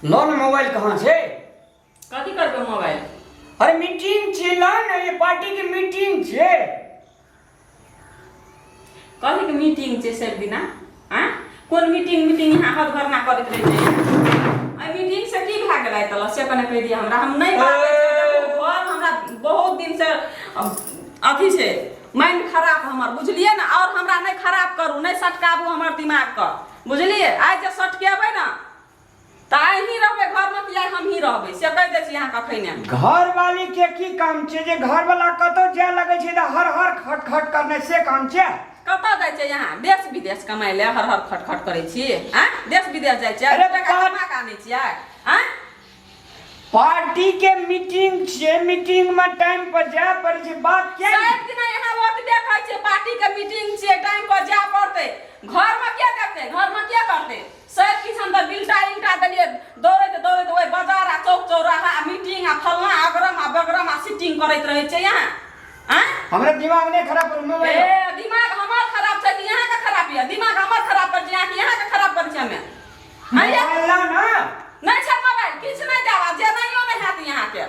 लो ने मोबाइल कहाँ छै? कथी करबै मोबाइल? अरे मीटिंग छै, ला ने, ये पार्टी के मीटिंग छै। कथी के मीटिंग छै सब दिना? आँ, कोन मीटिंग मीटिंग यहाँ हद भरना करैत रहै छै? एहि मीटिंग से की भए गेलै तल से कने कहि दिअ हमरा। हम नहि बाजै छियै, देखू, घर हमरा बहुत दिन से अथी छै, माइंड खराब हमर, बुझलियै ने? आओर हमरा नहि खराब करू, नहि सटकाबू हमर दिमागके, बुझलियै? आइ जे सटकेबै ने तऽ आइ ही रहबै घरमे कि आइ हमही रहबै, से कहि दै छी अहाँके अखने। घर वाली के की काम छै जे घर वाला कतौ जाय लगै छै तऽ हर हर खट खट करने से काम छै? कतऽ जाइ छै यहाँ देश विदेश कमाइ लए हर हर खट खट करै छी? आँय, देश विदेश जाइ छियै? अरे टका कमा कऽ आनै छियै? आँय? पार्टी के मीटिंग छै, मीटिंग में टाइम पर जाय पड़ै छै, बात क्या? सब दिना यहाँ ओतबे कहै छियै, पार्टी के मीटिंग छियै, टाइम पर जाय पड़तै। घरमे के देखतै? घरमे के करतै? सब किछु हम तऽ बिलटा इलटा देलियै, दौड़ैत दौड़ैत ओहि बाजार आ चौक चौराहा आ मीटिंग आ फलना अगरम आ बगरम आ सिटिंग करैत रहै छै यहाँ। आँय? हमरा दिमाग नहि खराब करू, मोबाइल। ए, दिमाग हमर खराब छै कि अहाँके खराब यऽ? दिमाग हमर खराब करै छी अहाँ कि अहाँके खराब करै छी हमे? आँय ये? मोबाइल ला ना। नहि छै मोबाइल, किछु नहि देब आ जेनाइयो नहि हैत यहाँके।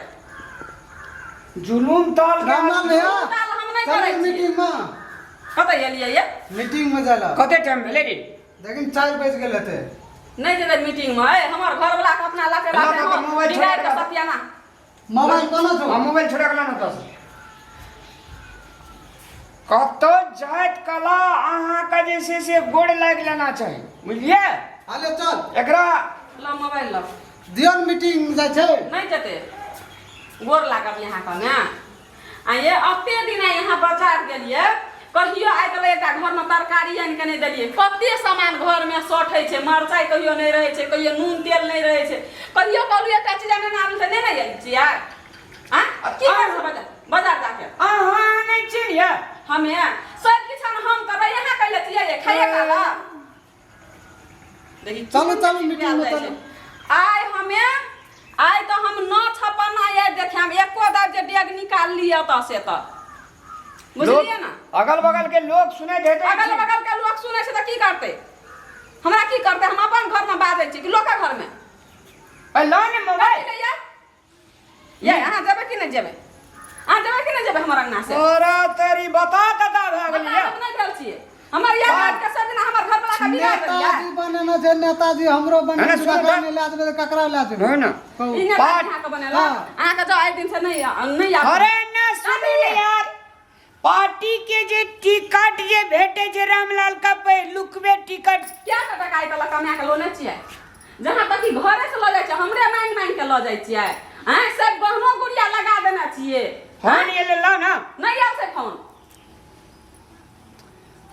जुलूम ताल के राम राम भैया। ताल हम नहि करै चलू छी। मीटिंग में। कतऽ एलियै ये? मीटिंग में जाला। कते टाइम भेलै रे? लेकिन 4 बज गेल हेतै। नहि जेबै मीटिंग में। ए, हमर घरवला के अपना लाते ला, लाते ला, हम मोबाइल छोड़ा बिगाड़ि के कऽ ला। सत्याना। मोबाइल कोना छौ? हाँ, मोबाइल छोड़ा के ला ना तस। कतौ जाइत कला अहाँके जे छै से गोड़ लागि लेना चाही, बुझलियै? आले चल। एकरा ल मोबाइल ल। दियौ ने, मीटिंग जाइ छै। नहि जेतै, गोर लागब यहाँ कने। आ ये अते दिन आइ यहाँ बाजार गेलियै, कहियो आइ तक एकटा घरमे तरकारी आनि कऽ नहि देलियै। कते सामान घरमे सठै छै, मरचाइ कहियो नहि रहै छै, कहियो नून तेल नहि रहै छै, कहियो कहलहुँ एकटा चीज आनै आबै तऽ नहि ने आयल छियै? आँय, की करै छै बाजार बाजार जाके? अहाँ नहि चिन्हियै। हमे सब किछु हम करबै, यहाँ कैले छियै खाइए काला? देखी। चलू, चलू, मीटिंग में चलू। आइ हमे आइ तऽ हम न छपना आइ देखाम एको दाब जे डेग निकाल लिअ तऽ से तऽ बुझलियै ने? अगल बगल के लोग सुनैत हेतै। अगल बगल के लोक सुनै छै तऽ की करतै? हमरा की करतै? हम अपन घरमे बाजै छी कि लोकक घरमे? ए, ला ने मोबाइल। कथी लैया ये? अहाँ जेबै कि नहि जेबै? अहाँ जेबै कि नहि जेबै हमर अंगना से? तोरा तेरी बता तता भए गेल बता, हम नहि भेल छियै। हमर याद आबि के सब दिना हमर घर वाला के बिगाड़ देलियै। नेताजी बनेने छै, नेताजी हमरो है बनेने ना, छै, सुनू ककरा तऽ। नहि लए जेबै तऽ ककरा लए जेबै? है ना। कहू। ई नेताजी अहाँके बनेलक? हाँ। अहाँके जो आइ दिन से नहि नहि आबि। अरे ना सुनू ने यार, पार्टी के जे टिकट जे भेटे छै रामलाल का पहिलुकबे टिकट। क्या के टका आइ तलक कमा के लोने छियै? जहाँ तक कि घरे से लऽ जाइ छियै, हमरे मांगि मांगि के लऽ जाइ छियै। आँय, सब गहनो गुड़िया लगा देने छियै। फोन ये ले ला ना। नहि आयल छै फोन।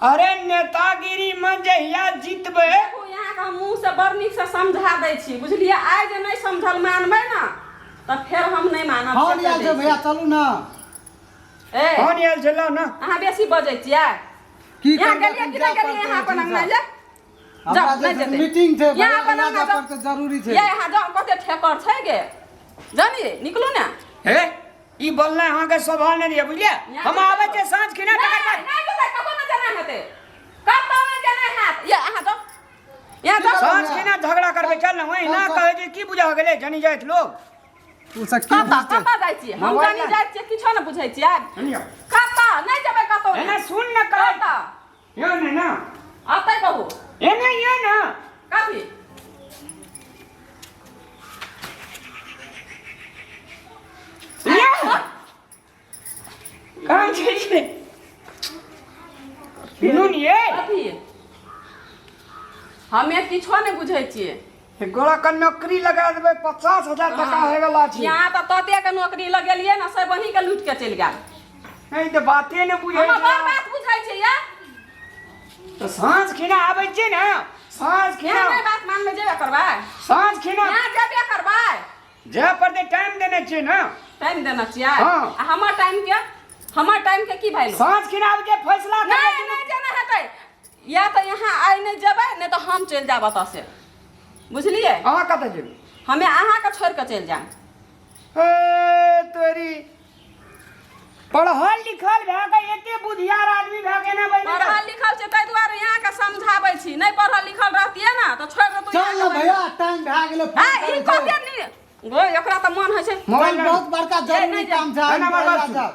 अरे नेतागिरी में जहिया जीतबै। देखू, यहाँके हम मुँह से बड़ नीक से समझा दै छी, बुझलियै? आइ जे नहि समझल मानबै ने तऽ फेर हम नहि मानब, से फोन कहि आयल दै छै छी। भैया, चलू ना। ए। फोन आयल छै, ला ना। अहाँ बेसी बजै छियै। की यहाँ करबै, गेलियै कि जाय नहि गेलियै? पड़तै यहाँ अपन अंगना ठीक जे हमरा जाउ, जे नहि छै जेतै। मीटिंग छै यहाँ भैया, अपन जाय अंगना जाउ। पड़तै, जरूरी छै। ये यहाँ जाउ, कते ठेकर छै गे, जानिए निकलू ने। हे, ई बोलना अहाँके शोभा नहि दिया, बुझलियै? यहाँ हम जेतै आबै तो। छियै साँझ खिना तकर नहि बाद। नहि जेतै, कतौ नहि जेना हेतै, कतौ नहि जेना हैत। ये अहाँ जाउ, यहाँ जाउ। साँझ खिना झगड़ा करबै, चल ने वही ना। चल, चल। कहै छै की बुझा गेलै जनी जाइत लोग। ओ सब की कतऽ बुझतै? कतऽ जाइ छियै? हम मोबाइल जानी ला। जाइ छियै, किछो नहि बुझै छियै। सुनियौ। कतऽ नहि जेबै, कतौ एना नहि। सुन ने कहै। कतऽ? यो ने ना। अतै कहू। एना यो ना। कथी? यो कहाँ छै छै सुनू ने ये। कथी? हमे किछो नहि बुझै छियै। गोरा के नौकरी लगा देबै, 50,000 टका होय वाला छै। यहाँ तऽ तते के नौकरी लगेलियै ने, से वही के लूटि के चलि गेल। नहीं तऽ बाते ने बुझै हमर छै। बड़ बात बुझै छै या। तऽ साँझ खिना आबै छै ने, साँझ खिना। यहाँ नहि बात मानबै, जेबे करबै। साँझ खिना यहाँ जेबे करबै। जाय पड़तै, टाइम देने छियै ने। टाइम देने छियै? हाँ। आ हमर टाइम के, हमर टाइम के की भैलू? साँझ खिना आबै छै, फैसला नहि करबै। नहि जेना हेतै, या तऽ यहाँ आइ नहि जेबै, नहि तऽ हम चलि जायब एतऽ से, बुझलियै? अहाँ कतऽ जेबै? हमे अहाँके छोड़ि कऽ चलि जायब। ए तोरी। पढ़ल लिखल भए के एते बुधियार आदमी भए के ना बनि पढ़ल लिखल छै ताहि दुआरे यहाँ के समझाबै छी नहि पढ़ल लिखल रहतियै ने तऽ छोड़ि देतौ चल ने भैया टाइम भए गेलै फोन आ ई करै कते छै। नी गो एकरा तऽ मन होइ छै चल बहुत बड़का जरूरी नहि, काम छै नहि, आइ नहि, जाउ।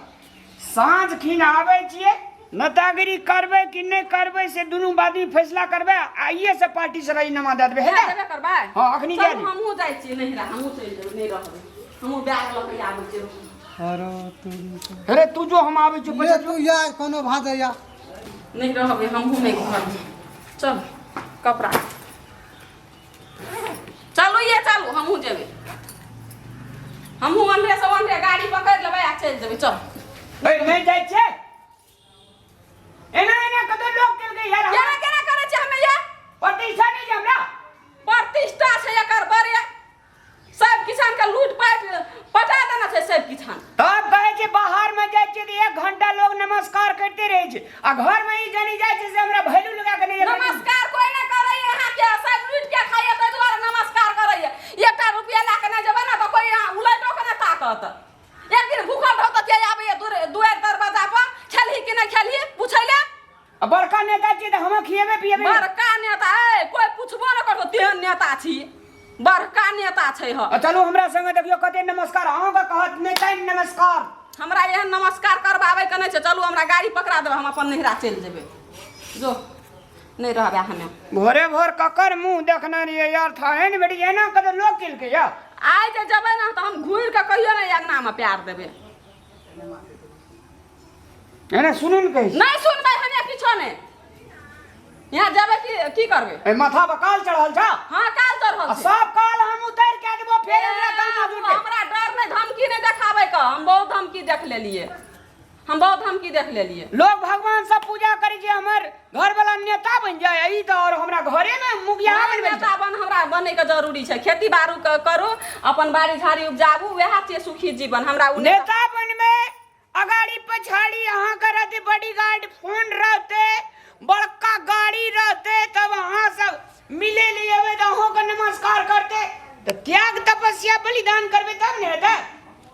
साँझ खिन आबै छियै नेतागिरी करबै कि नहि करबै से दुनू आदमी फैसला करबै आइए से पार्टी से राजीनामा दए देबै दए हेतै देबे करबै हँ, अखनी जाय चलू दियौ। हमहूँ जाइ छियै नहिरा हमहूँ चलि जेबै नहि रहबै हमहूँ बैग लऽ कऽ आबै छियै अरे तू अरे तू जो हम आबै छियौ ले पैसा तू यार कोनो भाजै या नहि रहबै हमहूँ नहि घरमे चल कपड़ा चलू ये चलू हमहूँ जेबै हमहूँ ओन्हरे से ओन्हरे गाड़ी पकड़ि लेबै आ चलि जेबै चल ए, नहि जाइ छियै एना एना कतौ लोक केलकै यार केना हमरा केना करै छै हमे ये प्रतिष्ठा नहि छै हमरा प्रतिष्ठा छै एकर बड़े सब किसान के लूट पाट पटा देना छै सब किसान तब कहै छै बाहर में जाइ छियै तऽ एक घंटा लोग नमस्कार करिते रहै छै आ घर में ई जानी जाइ छै से हमरा वैल्यू लगा के नहि नमस्कार कोई ना करैए यहाँ के सब लूट के खाइए ताहि दुआरे नमस्कार करैए एकटा रुपया लए के नहि जेबै ने तऽ कोई यहाँ उलटो के नहि ताकत एक दिन भूखल रहत तऽ के आबैए दुआरि दरवाजा पर खेलही कि नहि खेलही पूछै ले आ बड़का नेता छियै तऽ हम खिएबे पिएबे बड़का नेता ए कोई पूछबो न करतो तेहन नेता छी बड़का नेता छै ह आ चलू हमरा संगे देखियौ कते नमस्कार अहाँके कहत नेता नमस्कार हमरा एहन नमस्कार करबाबै के नहि छै चलू हमरा गाड़ी पकड़ा देबै हम अपन नैहरा चलि जेबै जो नहि रहबै हमे भोरे भोर ककर मुंह देखने रहियै यार था ने बेटी एना कते लोक केलकै या आइ जे जेबै ने तऽ हम घुरि कऽ कहियो नहि अंगनामे प्यार देबै एना सुनू ने कहै छी। नहि सुनबै हमे किछो नहि यहाँ जेबै की की करबै ए माथा पर काल चढ़ल छा हाँ काल चढ़ल आ छै। सब काल हम उतार के देबो फेर हमरा काम आ जुटते हमरा डर नहि धमकी नहि देखाबै के हम बहुत धमकी देख लेलिए हम बहुत धमकी देख लेलिए लोग भगवान सब पूजा करै छै हमर घर वाला नेता बन जाए ई तऽ और हमरा घरे में मुखिया नहि, बनबै नेता बन हमरा बनै के जरूरी छै खेती बारू करू अपन बाड़ी झाड़ी उपजाबू वएह छियै सुखी जीवन हमरा ओ नेता नेता बनबै अगाड़ी पछाड़ी अहाँके रहतै बॉडीगार्ड फोन रहतै बड़का गाड़ी रहतै तब अहाँ सब मिले ले एबै तऽ अहूँके नमस्कार करतै तऽ त्याग तपस्या बलिदान करबै तब ने हेतै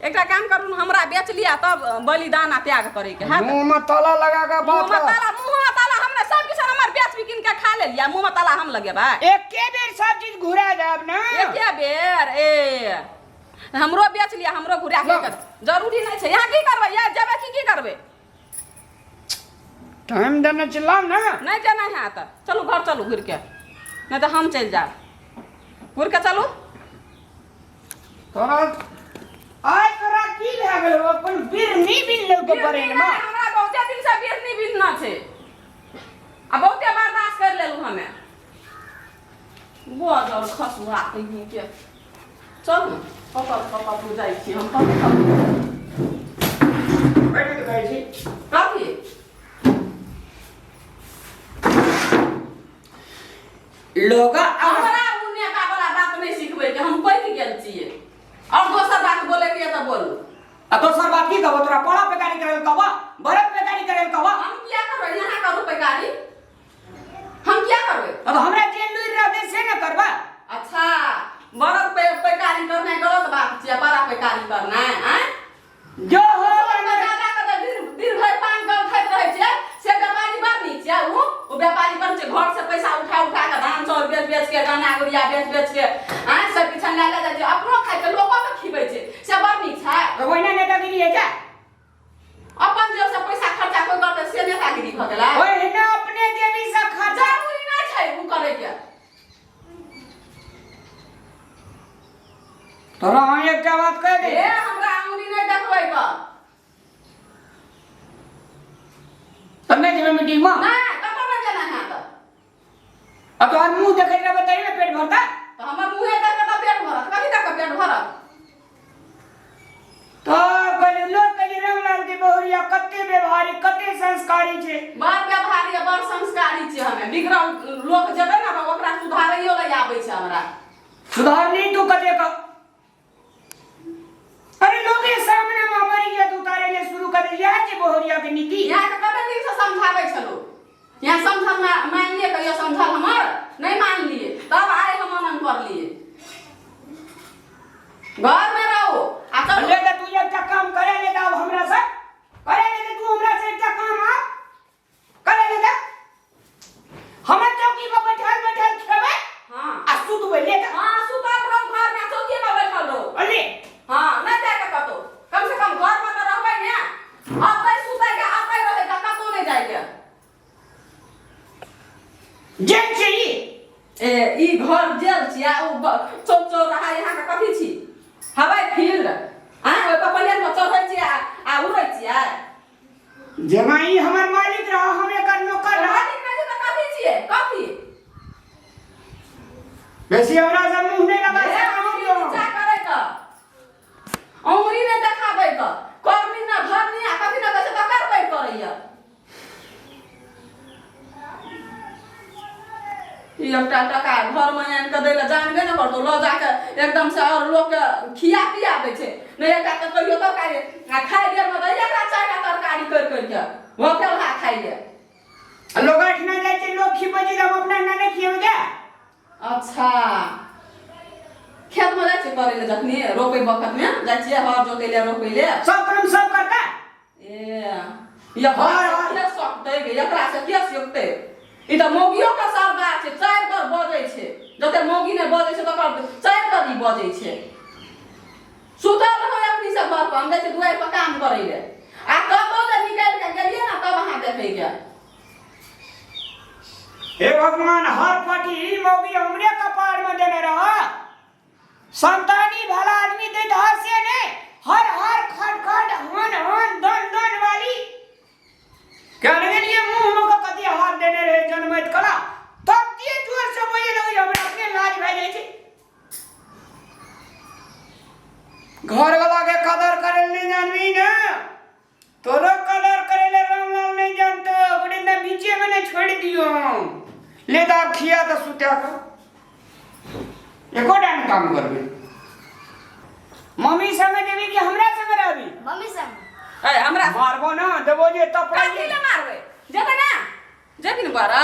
एकटा काम करू ने हमरा बेच लिया तब बलिदान आ त्याग करे के हैत मुँहमे ताला लगा कऽ बात मुँहमे कर। ताला मुँहमे ताला हमरा सब किछु हमर बेच बिकिन के खा लेलिया मुँहमे ताला हम लगेबै एके बेर सब चीज घुरा जायब ने एके बेर ए हमरो बेच लिया हमरो घुरा के कर जरूरी नहीं छै यहाँ की करबै यहाँ जेबै की की करबै टाइम देने चिल्लाओ ना नहीं जेना है तऽ चलू घर चलू घुरि के नहीं तऽ हम चलि जायब घुरि के चलू तोरा आइ तोरा की भए गेल अपन बिरनी बिन लेलको परेन बिरनी नहि, हमरा बहुते दिन से बिरनी बिनना छै आ बहुते बर्दाश्त कर लेलू हमे बजल खसुआ कहीं के चल ने पकड़ पकड़ तू जाइ छी हम पकड़ बैठ के कहै छी कथी लोग हमरा उ नेता वाला बात नहि सिखबै के हम पकि गेल छियै और दोसर बात बोले के तऽ बोलू आ दोसर बात की कहबो तोरा पड़ा पेकारी करे कहबा बरत पेकारी करे कहबा हम किया करबै यहाँ करू पैकारी हम किया करबै अब हमरा जे लुरि रहतै से न करबा अच्छा बरद पे पैकारी करनाइ गलत बात छियै बड़ा पैकारी करनाइ आँय जो हो ज्यादा के तऽ दिन दिन भरि पान गल खाइत रहै छियै से व्यापारी बड़ नीक छियै उ ओ व्यापारी बड़ छै घर से पैसा उठा उठा के धान चाउर बेच बेच के गहना गुड़िया बेच बेच के आँय सब किछु लए लए जाइ छै अपनो खाइ छै लोको के खिबै छै से बड़ नीक छै तऽ ओहिना नेतागिरी होइ छै अपन जेब से पैसा खर्चा कोइ करतै से नेतागिरी भऽ गेलै ओहिना अपने जेबी से खर्चा जरूरी नहि छै उ करैके तोरा हम एकटा बात कह दे ए हमरा अंगुरी नहि देखबै कऽ तऽ नहि जेबै मीटिंग में नहि कतऽ नहि जेना है तऽ अब तोहर मुंह देखैत रहबै तही ने पेट भरतै तऽ हमर मुँहे देख कऽ तऽ पेट भरत कथी देख कऽ पेट भरत तऽ कहलियै लोक कहलियै रामलाल के बहुरिया कते व्यवहारिक कते संस्कारी छै बड़ व्यवहारी आ बड़ संस्कारी छियै हमे बिगड़ल लोक जेतै ने तऽ ओकरा सुधारैयो लए आबै छै हमरा सुधारनी तू कते का अरे लोग के सामने में हमारी इज्जत उतारे ले शुरू कर दिया जे बहुरिया के नीति यहाँ के कते दिन से समझाबै छलहुँ यहाँ समझल मानलिए कहियो समझल हमर नहि मानलिए तब आइ हम मनन करलिए घर में रहो आ चलू ले तऽ तू एकटा काम करे ले तऽ आब हमरा से करे चौक चौराहा यहाँ के कथी छी हवाई फील्ड आँय ओहि पर प्लेन पर चढ़ै छियै आ उड़ै छियै जेना ई हमर मालिक रह हम एकर नौकर रह मालिक नहि छै तऽ कथी छियै कथी बेसी हमरा से मुंह नहि लगा ए, सकै अँगुरी छियौ। नीचा करै तऽ अँगुरी नहि देखाबै तऽ करनी न धरनी आ कथी न कहै छै तऽ करबै करैया ई एकटा टका घरमे आनि कऽ दै लए जानबे नहि करतौ लऽ जाके एकदम से आओर लोकके खिया पिया दै छै नहि एकटा तऽ कहियो तरकारी आ खाइ बेरमे दै एकरा चारिटा तरकारी करि करि कऽ भोखेलहा खाइए आ लोग एहिठिना जाइ छै लोग खिबै छै तऽ हम अपना एना नहि खिएबै गे अच्छा खेतमे जाइ छियै करै लए जखनी रोपै बखतमे जाइ छियै हर जोतै लए रोपै लए सब काम सब करता ए ये हर हर के सकतै गे एकरा से के सकतै ई तऽ मौगियो के सरदार छै चारि बेर बजै छै जते मौगी नहि बजै छै तकर चारि बेर ई बजै छै सुतल रहै अपनी से घर पर हम जाइ छियै दुआरि पर काम करै लए आ कतौ जे निकलि कऽ गेलियै ने तब अहाँ देखैके हे भगवान हर पटी ई मौगी हमरे कपार में देने रह संतानी भला आदमी दैत ह से ने हर हर खट खट हन हन दन दन वाली कहने गेलिए मुंह में के कथी हाथ देने रहे जनमैत कला तब ते जोर से बजे लगै हमरा अपने लाज भए जाइ छै घर वाला के कदर करे नहीं जानबी ने तोरो कदर करे ले रामलाल नहीं जानतो ओकरे ना बीचे में ने छोड़ दियो ले दा खिया त सुत्या का एको डान काम करबे मम्मी संगे जेबी कि हमरा संगे रहबी मम्मी संग ए हमरा मारबो ना देबो जे तपड़ा कथी ले मारबै जेतै ना जेबही ने बड़ा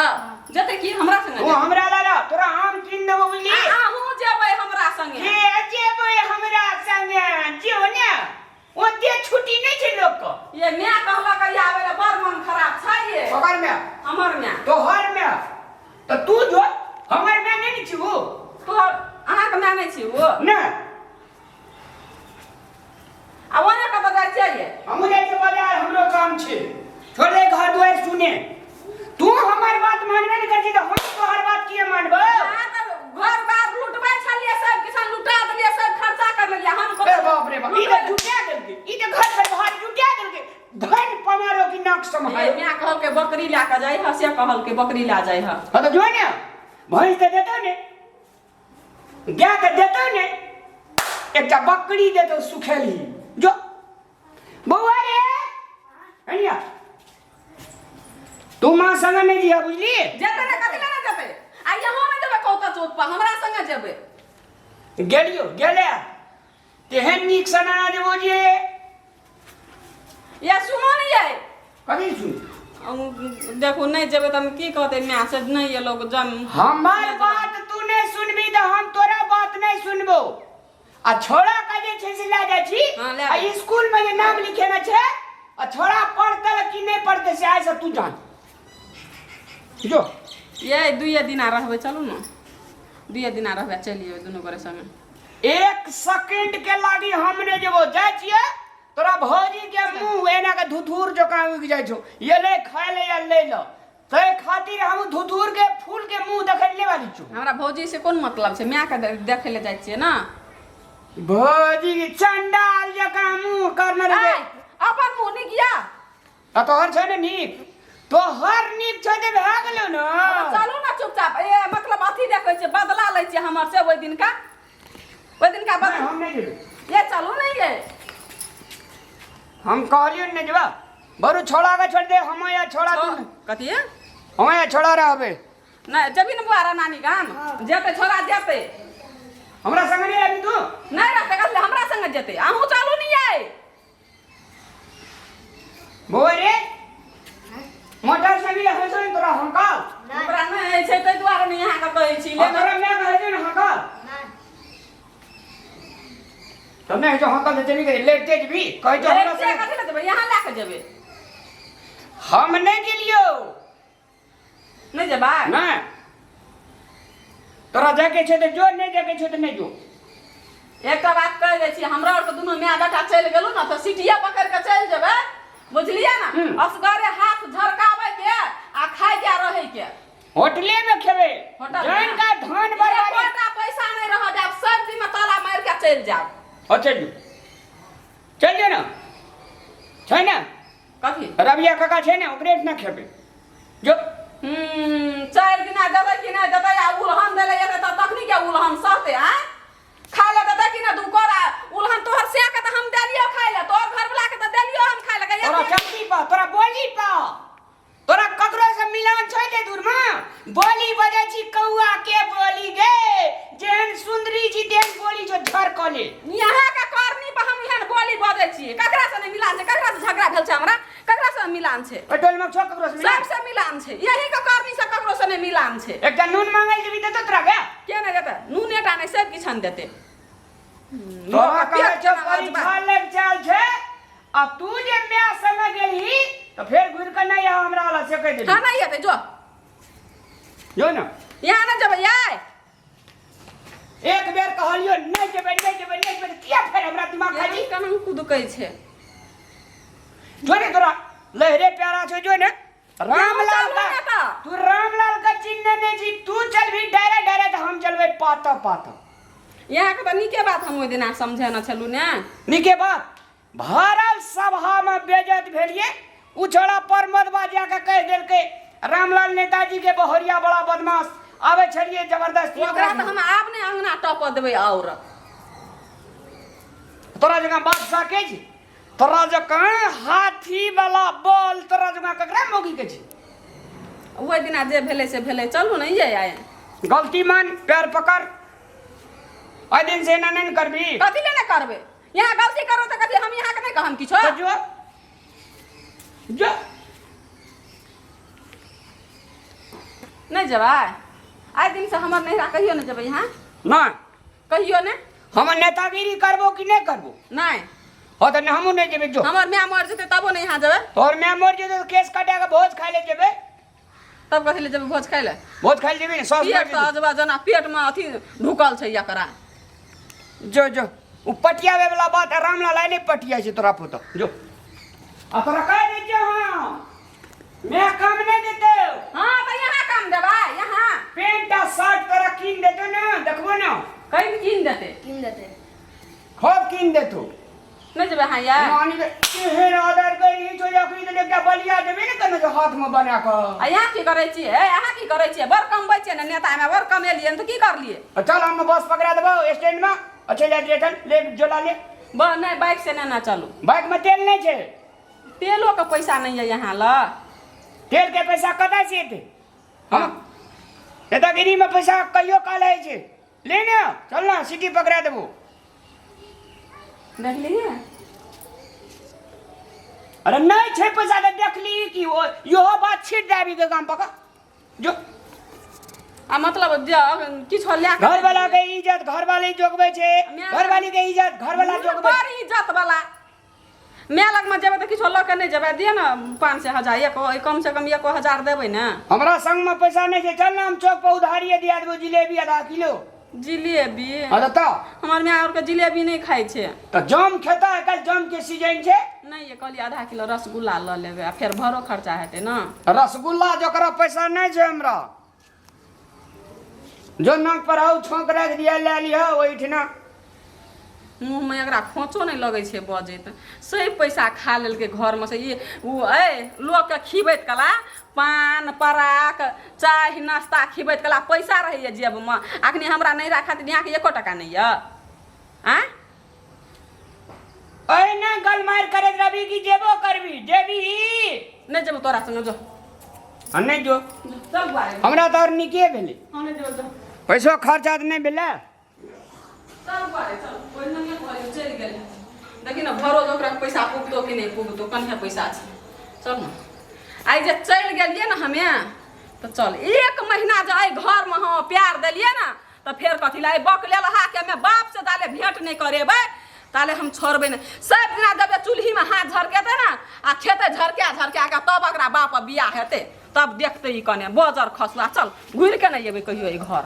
जेतै की हमरा संगे तू हमरा ला रह तोरा आम कीन देबो बुझली अहूँ जेबै हमरा संगे के जेबै हमरा संगे जियो ने ओते छुट्टी नहि छै लोक के ये माय कहलक ई आबै लए बड़ मन खराब छै ये ओकर में हमर माय तोहर में तऽ तू जो हमर में नहि ने छी ओ तोहर अहाँके माय नहि छी ओ नहि आ ओने कतऽ जाइ छियै ये हमहूँ जाइ छियै बाजार हमरो काम छै छोड़ दे घर दुआरि सुने तू हमर बात मानबे नहि करै छी तऽ हम तोहर बात किए मानबौ अहाँ तऽ घर बार लुटबै छलियै सब किसान लुटा देलियै सब खर्चा कर लेलियै हम ए बाप रे बाप ई तऽ जुटा देलकै ई तऽ घर पर भार जुटा देलकै धन पमारो की नाक ये सम्हारो माय कहलकै बकरी लए कऽ जाइ ह से कहलकै बकरी लए जाइ ह हाँ तऽ जो ने भैंस तऽ देतौ ने गाय तऽ देतौ ने एकटा बकरी देतौ सुखेलही जो बौआ रे अनिया तू माँ संगे नहि जिया बुझली जेतै ने कथी लए ने जेतै आ यहाँ नहि जेबै कौता चौक पर हमरा संगे जेबै गेलियो गेले तेहन नीक सना जेबो जे या सुनो ने ये कथी सुन देखू नहि जेबै तऽ हम की कहतै माय से नहि एलो जम हमर बात तू नहि सुनबी तऽ हम तोरा बात नहि सुनबो आ छोड़ा के जे छै से लए जाइ छी हाँ, लए आ जाइ। स्कूल में जे नाम लिखेने छै आ छोड़ा पढ़तै कि नहि पढ़तै से आइ से तू जान जो ये दुइये दिना रहबै चलू ने दुइये दिना रहबै चलि जेबै दुनू गोरे संगे एक सेकंड के लागी हम नहि जेबो जाइ छियै तोरा भौजी के मुंह एना के धुथुर जकाँ उगि जाइ छौ ये ले खाय ले या ले ल ताहि खातिर हम धुथुर के फूल के मुंह देखै ले वाली छौ हमरा भौजी से कोन मतलब छै मायके देखै लए जाइ छियै ने भौजी के चंडाल जकाँ मुंह करने रहे आइ, अपन मुँह नीक या आ तोहर छै ने नीक तोहर नीक छौ तऽ भए गेलौ ने चलू ने चुपचाप ए मतलब अथी देखै छियै बदला लै छियै हमर से ओहि दिनका ओहि दिनका नहि, बदला हम नहि जेबै ये चलू ने ये हम कहलियौ ने जेबा बरू छोड़ा के छोड़ दे हम या छोड़ा तू कथी हम या छोड़ा रहबे नहि जेबही ने बुआरा नानी गाम जेतै छोड़ा जेतै हमरा संग नहि रहबी तू नहि रहतै कथी लए हमरा संगे जेतै अहूँ चलू ने ये बौआ रे मोटरसाइकिल होइ छै ने तोरा हंकाल ओकरा नहि होइ छै ताहि दुआरे नहि अहाँके कहै छी आ तोरा माय कहै छै ने हंकाल तब नहि होइ छौ हंकाल तऽ चलि गेलै लेटे जेबी कहै छौ हमरा लेटे संगे कथी लए जेबै यहाँ लए कऽ जेबै हम नहि गेलियौ नहि जेबै नहि तोरा जाके छै तऽ जो नहि जाके छै तऽ नहि जो एकटा बात कहि दै छी हमरा आरके दुनू माय बेटा चलि गेलहुँ ने तऽ सीटिया पकड़ि कऽ चलि जेबै बुझलियै ने असगरे हाथ झरकाबै के आ खाय के रहै के होटले में खेबै होटल जान का धान बर्बादी एकोटा पैसा नहि नहि रह जायब सब दिन में ताला मारि के चलि जायब और चल जो चल जो ना छै ने कथी रबिया काका छै ने ओकरे ना खेबै जो चारि दिना देबै कि नहि देबै आ उलहन देले एतै तऽ तखनी के उलहन सहतै आँय खाय लए देतै कि नहि दू कोरा उलहन तोहर से के तऽ हम देलियो खाय लए तोहर घरवला के तऽ देलियो हम खाय लए तोरा चलती पा तोरा बोली पा तोरा ककरो से मिलान छै ते दूर में बोली बजै छी कौआ के बोली गे जेहन सुंदरी छी तेहन बोली जो झर कले यहाँ के करनी पर हम एहन बोली बजै छियै ककरा से नहि मिलान छै ककरा से झगड़ा भेल छै हमरा ककरा से मिलान छै ओइ टोल में छौ ककरो से मिलान सबसे मिलान छै यही के करनी से ककरो से नहि मिलान छै एकटा नून मांगल जेबी देतो तोरा गे के नहि देतै नूने टा नहि सब किछु हम देतै तोरा लोकके कहै पेट छौ केना परीक्षा लग चाल छै आ तू जे माय संगे गेलही तऽ फेर घुरि कऽ नहि आ हमरा वाला से कहि हाँ देली नहीं हेतै जो जो ने यहाँ नहि जेबै आइ एक बेर कहलियो नहि जेबै नहि जेबै नहि जेबै किया फेर हमरा दिमाग खाइ छी केना कुदकै छै जो ने तोरा लहरे प्यारा छौ जो ने रामलाल चलबै का ने तऽ। तू रामलाल का चिन्ह नहि छी तू चलबी डायरे डायरे तऽ हम चलबै पात पात यहाँके तऽ नीके बात हम ओहि दिना समझेने छलहुँ ने नीके बात भरल सभा में बेजत भेलिए उ छोड़ा परमदबा जाके कहि देलकै रामलाल नेताजी के बहरिया बड़ा बदमाश आबै छलिए जबरदस्ती ओकरा तऽ हम आब नहि अङ्गना टपऽ देबै आओर तोरा जकाँ बादशाह के छी तोरा जकाँ हाथी वाला बॉल तोरा जकाँ ककरा मौगी के छी ओहि दिना जे भेलै से भेलै चलू ने ये आइ गलती मान पैर पकड़ एहि दिन से एना नहि ने करबी कथी ले ने करबै यहाँ गलती करो तऽ कथी हम यहाँ के नहि कहम किछो तऽ जो जो नहि जेबै आइ दिन से हमर नैहरा कहियो नहि जेबै यहाँ नहि कहियो नहि हम नेतागिरी करबो कि नहि करबो नहि हो तऽ हमहूँ नहि जेबै जो हमर माय मर जेतै तबो नहि यहाँ जेबै तोहर माय मर जेतै तऽ केस कटा कऽ भोज खाइ लए जेबै तब कथी ले जेबै भोज खाइ लए भोज खाइ लए जेबै ने सास मरि पेट तऽ जेतै अजबा जेना पेटमे अथी ढुकल छै एकरा जो जो ओ पटियाबै वाला बात रामलाल आइ नहि पटियाइ छै तोरा पुतौ जो आ तोरा कहि दै छियौ हम मैं काम नहि देतौ हाँ तऽ यहाँ काम देबै यहाँ पेंट आ शर्ट तोरा कीन देतौ ने देखबो ने कहीं कीन देतै कीन देतै खूब कीन देतौ नहि जेबै अहाँ यार नानी के केहन ऑर्डर करी छौ जखनी तऽ एकटा बलिया देबे ने केने छौ हाथमे बना कऽ आ यहाँ की करै छियै हे अहाँ की करै छियै बड़ कमबै छियै ने नेतामे बड़ कमेलियै ने तऽ की करलियै आ चल हम बस पकड़ा देबौ स्टैंड में आ चलि जा चल ले जोला ले बड़ नहि बाइक से नहि ने चलू बाइक में तेल नहि छै तेलोके पैसा नहि यऽ यहाँ लग तेल के पैसा कतऽ से एतै हँ नेतागिरी में पैसा कहियो काल होइ छै ले ने चल ना सिटी पकड़ा देबो देखलियै अरे नहीं छै पैसा तऽ देखली कि ओ इहो बात छीट देबी के गाम पका जो आ मतलब जे किछो लए कऽ घर वाला के इज्जत घर वाले जोगबै छै घर वाली के इज्जत घर वाला जोगबै बड़ इज्जत वाला माय लगमे जेबै तऽ किछो लऽ कऽ नहि जेबै दिअ ने 500 1000 एक कम से कम 1000 देबै ने। हमरा संग में पैसा नहीं छै, चल ना हम चौक पर उधारिये दिया देबो जिलेबी आधा किलो। जिलेबी? हाँ तऽ हमर माय आरके जिलेबी नहि खाइ छै। तऽ जाम खेता, आइ काल्हि जाम के सीजन छै। नहि ये कहलियै आधा किलो रसगुल्ला लऽ लेबै आ फेर भरो खर्चा हेतै ने। रसगुल्ला जकरा पैसा नहीं छै हमरा जो नाक पर हौ छौंक राखि दिया लए लिह ओहिठिना। मुँहमे एकरा खोचो नहि लगै छै बजैत से पैसा खा लेलकै घरमे से ई ओ ऐ लोकके खिबैत कला पान पराक चाय नाश्ता खिबैत कला पैसा रहैए जेबमे, अखनी हमरा नैहरा खातिर अहाँके एको टका नहि यऽ आँय? अहिना गलमारि करैत रहबी कि जेबो करबी जेबी? नहि जेबो तोरा संगे जो। आ नहि जो। चल बुआ रे। हमरा तऽ आओर नीके भेलै। हम नहि जेबो जो। पैसो खर्चा तऽ नहि भेलै। चल बुआ रे चल, ओहिना नहि कहलियौ चलि गेल। देखी ने भरो ओकरा पैसा पुगतो कि नहि पुगतो, कन्हे पैसा छै। चल ने आइ जे चलि गेलियै ने हमे तऽ चल एक महीना जे एहि घरमे हम प्यार देलियै ने तऽ फेर कथी लए बक लेलहाके हमे बाप से ताले भेंट नहि करेबै ताले हम छोड़बै नहि। सब दिना जब चूल्हीमे हाथ झरकेतै ने आ खेतै झरका झरका कऽ तब ओकरा बाप बियाह हेतै, तब देखतै ई कने बजर खसुआ। चल घुरि के नहि एबै कहियो एहि घर।